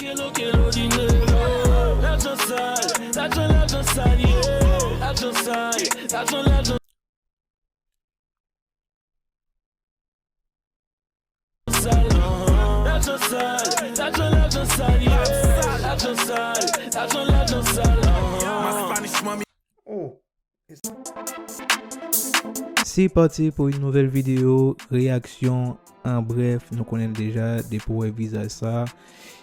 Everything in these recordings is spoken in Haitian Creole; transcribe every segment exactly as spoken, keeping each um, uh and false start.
Kelo, kelo, dinero. Lajan sal, lajan, lajan sal, yeah. Lajan sal, lajan, lajan sal. Lajan sal, lajan, lajan sal, yeah. Lajan sal, lajan, lajan sal. Oh. Se pati pou yon nouvèl videyo reyaksyon an brèf. Nou konnen l deja, depi w wè vizaj sa,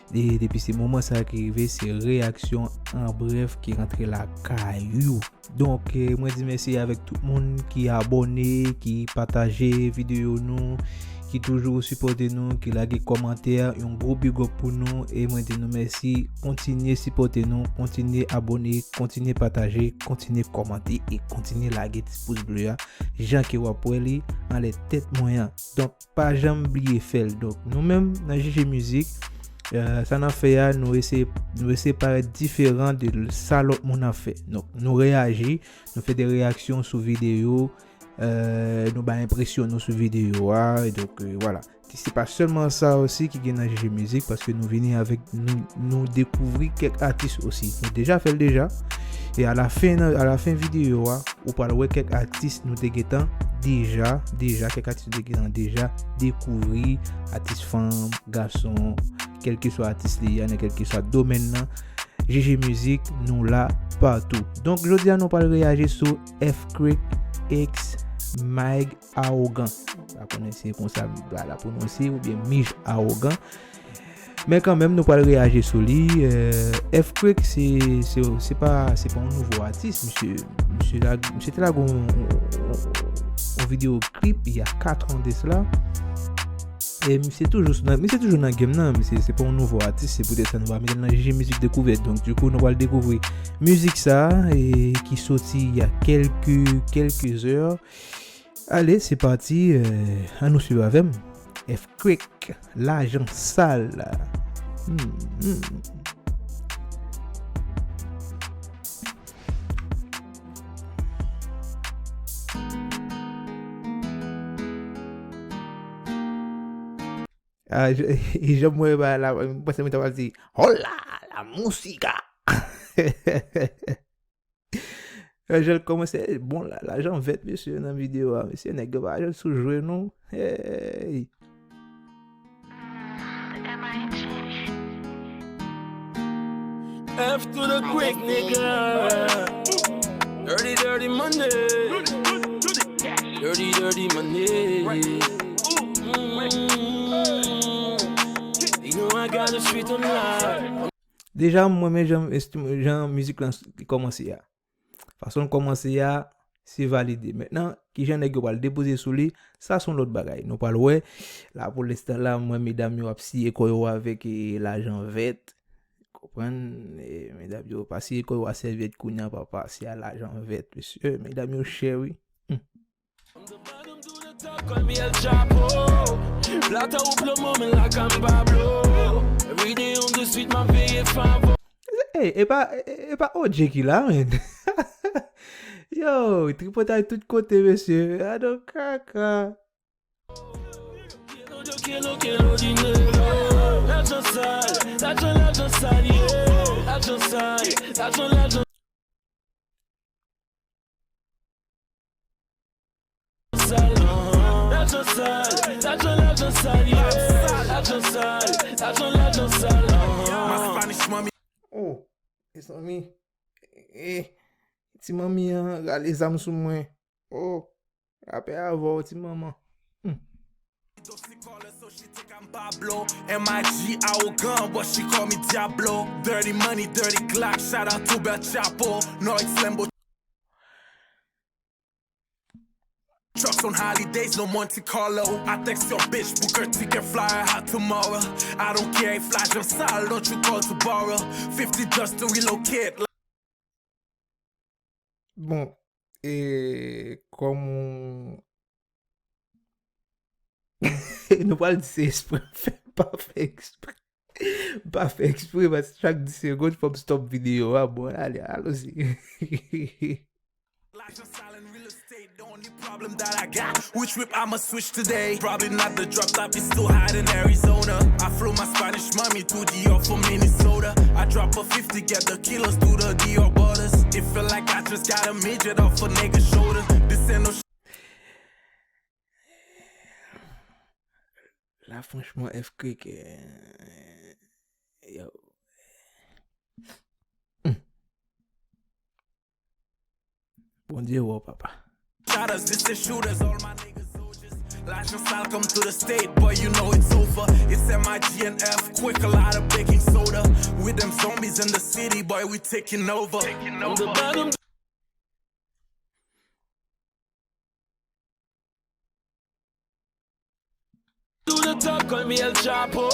e depi se moman sa ki rive, se reyaksyon an brèf ki rantre lakay ou. Donk, eh, mwen di mèsi avèk tout moun ki abòne, ki pataje videyo nou, ki toujou sipòte nou, ki lage kòmantè, yon gwo big up pou nou, e mwen di nou mèsi. Kontinye sipòte nou, kontinye abòne, kontinye pataje, kontinye kòmante e kontinye lage ti pous ble a, jan ke w ap wè li anlè tèt mwen an. Donk, pa janm bliye fè l. Donk, nou menm, nan J J Mizik, eh, sa n ap fè a, nou eseye, nou eseye parèt diferan de l-, sa lòt moun ap fè. Donk, nou reyaji, nou fè de reyaksyon sou videyo, eh, nou bay enpresyon nou sou videyo a, e donk, eh, vwala. Se pa sèlman sa osi ki gen nan J J Mizik, paske nou vini avèk, nou, nou dekouvri kèk atis osi. Nou deja fè l deja. E a la fen, a la fen videyo a, ou pral wè kèk atis nou te gentan deja, deja, kèk atis nou te gentan deja dekouvri, atis fanm, gason, kèlkeswa atis li ye, nan kèlkeswa domèn nan. J J Mizik, nou la patou. Donk, jodi a, nou pral reyaji sou F Crick X Mig Awogan. Pa konnen si se konsa m pral pwononse oubyen Mij Awogan. Men kanmenm, nou pral reyaji sou li. Eh, F Crick, se, se, se pa, se pa yon nouvo atis, misye. Misye la, misye te lage yon, yon, yon, yon videyo klip, il y a quatre ans de cela. E misye toujou nan, misye toujou nan game nan, misye se pa yon nouvo atis, se poutèt sa nou va mete l nan J J Mizik Dekouvèt. Donk, dikou, nou pral dekouvri mizik sa, e ki soti il y a quelques, quelques heures. Ale, se pati, eh, ann nou swiv avè m. F Crick, Lajan Sal. Hmm, hmm. Ah, je, e jan mwen ba la, mwen panse mwen ta pral di, "Hola, la música!" Jan l kòmanse, bon, la, lajan vèt, mesye, nan videyo a, mesye, nèg yo pa jwenn sou jwe, non. Hey! F to the quick, nigga. Dirty, dirty money. Dirty, dirty money. Mm. You know I got the street on lock. Deja, mwen, men jan, jan mizik lan kòmanse a. Fason l kòmanse a, se valide. Mentnan, kijan nèg yo pral depoze sou li, sa se yon lòt bagay. Nou pral wè. La, pou lenstan la, m wè medam yo ap siye kò yo avèk, e, lajan vèt. Konprann? E, medam yo pa siye kò yo a sèvyèt kounye a, papa, se a lajan vèt, mesye. Medam yo chè, wi. Hmm. From the bottom to the top, call me El Chapo. Plata ou plomo, men la cam Pablo. Every day on the street, m ap peye favo. Ey, e pa, e, e pa O J ki la, men. Yo, tripotay tout kote, mesye. Adon kaka. Kelo, kelo, kelo dinero. Lajan sal, lajan, lajan sal, yeah. Lajan sal, lajan, lajan sal. Lajan sal, lajan, lajan sal, yeah. Lajan sal, lajan, lajan sal. My Spanish mommy. Oh, mezanmi. Eh, ti manmi an rale zam sou mwen. Oh, rapè avè w, ti manman. Hmm. Pablo, M I G arrogant, but she call me Diablo. Dirty money, dirty Glock, shout out to Bel Chapo. No, it's Lambo. Trucks on holidays, no Monte Carlo. I text your bitch, book her ticket, fly her out tomorrow. I don't care if lajan sal, don't you call to borrow. Fifty just to relocate. Bon, e kòm ou, nou pral di se espre, m fè, pa fè espre. M pa fè espre, paske chak dis segonn, fò m stop videyo a. Bon, ale, alonzi. Problem that I got, which whip I'ma switch today. Probably not the drop top, it's too hot in Arizona. I flew my Spanish mommy to Dior for Minnesota. I drop a fifty, get the kilos to the Dior borders. It feel like I just got a midget off a nigga shoulder. This ain't no sh- La, franchman, F K, euh, yo. Hmm. Bondye wè w, papa. Shotters, this is shooters, all my niggas soldiers. Lajan sal come to the state, boy, you know it's over. It's M I G and F, quick, a lot of baking soda. With them zombies in the city, boy, we taking over. I'm the bottom. Through the top, call me El Chapo.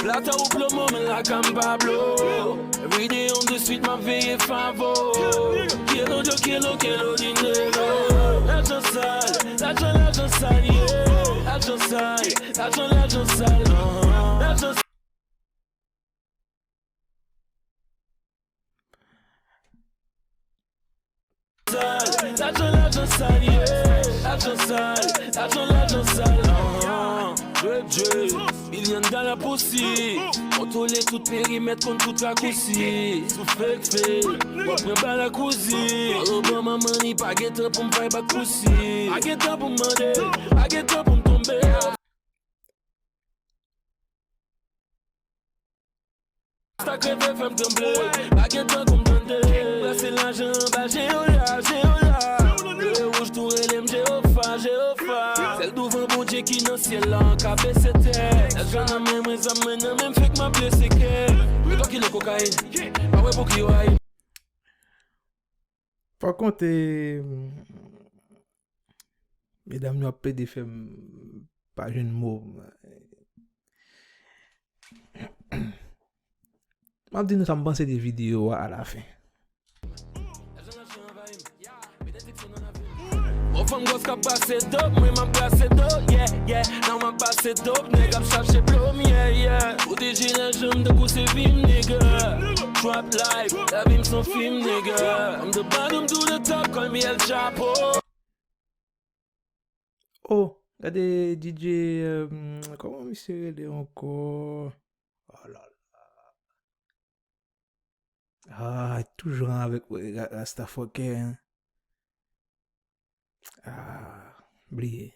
Plata ou plomo, men la cam Pablo. Every day on the street, m ap veye favo. Quiero, yo quiero, quiero dinero. Lajan sal, lajan, lajan sal, yeah. Lajan sal, lajan, lajan sal, uh-huh. Lajan sal, lajan, lajan sal, yeah. Lajan sal, lajan, lajan sal, uh-huh. Drip, drip, million dollar pussy. Kontwole tout perimèt, konn tout rakousi. Sou fake fake, w ap pran bal ak Uzi. Alo, ban manman, ni pa gen tan pou m fay bak kousi. Pa gen tan pou m mande, pa gen tan pou m tonbe. Sa k reve fè m tranble. Pa gen tan kou m tande. Brase lajan anba je yo la, je yo la. Leve wouj tou rele m Jewofa, Jewofa. Sèl douvan Bondye ki nan syèl la, an ka bese tèt. Lajan nan men mwen, zam mwen nan men m, fèk m ap blese kè. Yo twa kilo kokayin, pa wè pou ki yo hayin. Pa kont, medam yo ap plede fè m pa jwenn mo. M ap di nou sa m panse de videyo a alafen. Bon, fanm gwòs k ap pase dop, mwen m ap pase dop, yeah, yeah. Nan m ap pase dop, nèg ap chache dlo m, yeah, yeah. Pwoteje lajan m tankou se vi m, nigga. Trap life, lavi m se yon fim, nigga. From the bottom to the top, call me El Chapo. Oh, gade D J, euh, kòman misye rele ankò? Oh la la. Ah, toujou avèk Ra-, Rastafokè, hein. Ah, bliye.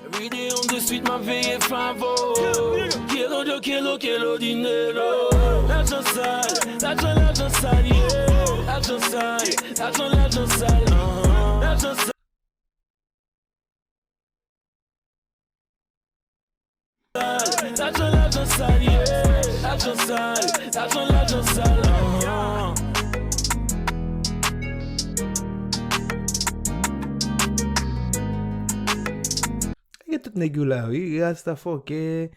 Every day on the street, m ap veye favo. Quiero, yo quiero, quiero dinero. Lajan sal, lajan, lajan sal, yeah. Lajan sal, lajan, lajan sal, uh-huh. Lajan sal. Lajan, lajan sal, yeah. Lajan sal, lajan, lajan sal, uh-huh. Gen tout nèg yo la, wi. Rastafokè,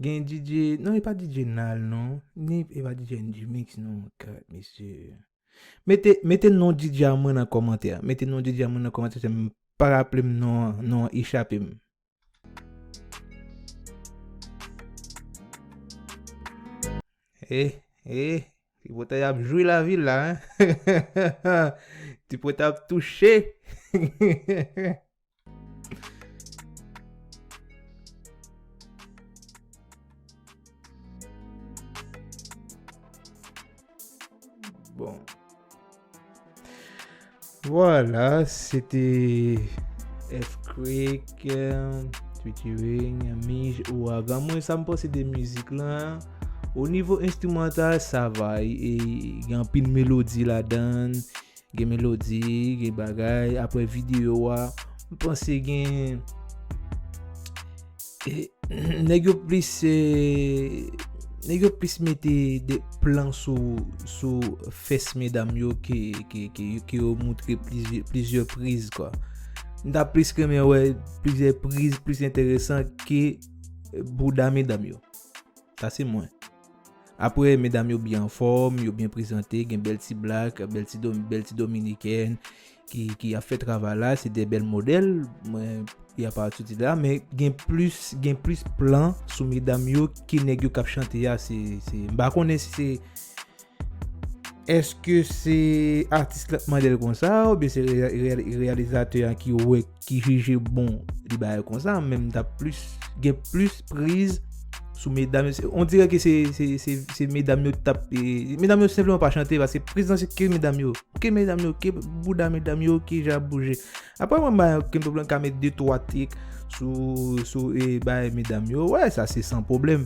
gen D J, non, e pa D J Nal, non. Ni, e pa D J N G Mix, non. Kat, mesye. Mete, mete non D J a mwen nan kòmantè. Mete non D J a mwen nan kòmantè, se m pa raple m non an, non an echape m. Eh, eh, Ti Pwotay ap jwi lavi la, hein? Ti Pwotay ap touche. Bon. Vwala, se te F Creek, euh, featuring Mij Ouragan. Mwen, sa m panse de mizik lan, o nivo enstrimantal, sa va. E, e, gen anpil melodi ladan, gen melodi, gen bagay. Apre videyo a, m panse gen, e, nèg yo plis, e, nèg yo plis mete de plan sou, sou fès medam yo ke, ke, ke, ke yo moutre plizyè, plizyè priz, kwa. M ta plis renmen wè plizyè priz plis enteresan ke bouda medam yo. Sa se mwen. Apre, medam yo byen anfòm, yo byen prezante, gen bèl ti blak, bèl ti dom-, bèl ti dominikèn ki, ki ap fè travay la, se de bèl modèl, mwen, y a pa soti la, men gen plis, gen plis plan sou medam yo ke nèg yo k ap chante a, se, se, m pa konnen si se, Èske se atis la k mande l konsa, oubyen se reya- reya- reyalizatè a ki wè, ki jije bon li ba l konsa? Men m t ap plis gen plis priz sou medam yo. Se- On dirè ke se, se, se, se medam yo t ap, e, medam yo senpleman pa chante, paske priz lan se ke medam yo. Ke medam yo, ke bouda medam yo, ke jan ap bouje. Apre mwen, ba, ke m ka met de twa trik sou, sou, e, bay medam yo. Wè, sa se san pwoblèm.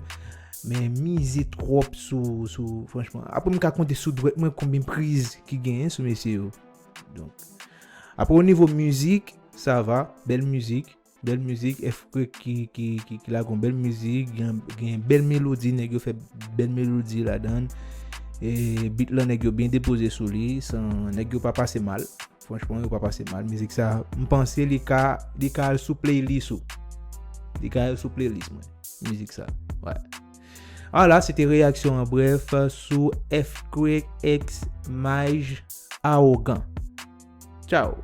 Men mize twòp sou, sou, franchman. Apre m ka konte sou dwèt mwen konbyen priz ki genyen sou mesye yo. Donk, apre o nivo mizik, sa va, bèl mizik, bèl mizik, F Quake ki, ki, ki, ki lage yon bèl mizik, gen, gen bèl melodi, nèg yo fè bèl melodi ladan. E beat lan nèg yo byen depoze sou li, san nèg yo pa pase mal. Franchman, yo pa pase mal. Mizik sa, m panse li ka, li ka al sou playlist ou. Li ka al sou playlist mwen. Mizik sa. Wè. Ala, se te reyaksyon an brèf sou F Quake X Maj Awogan. Tchao.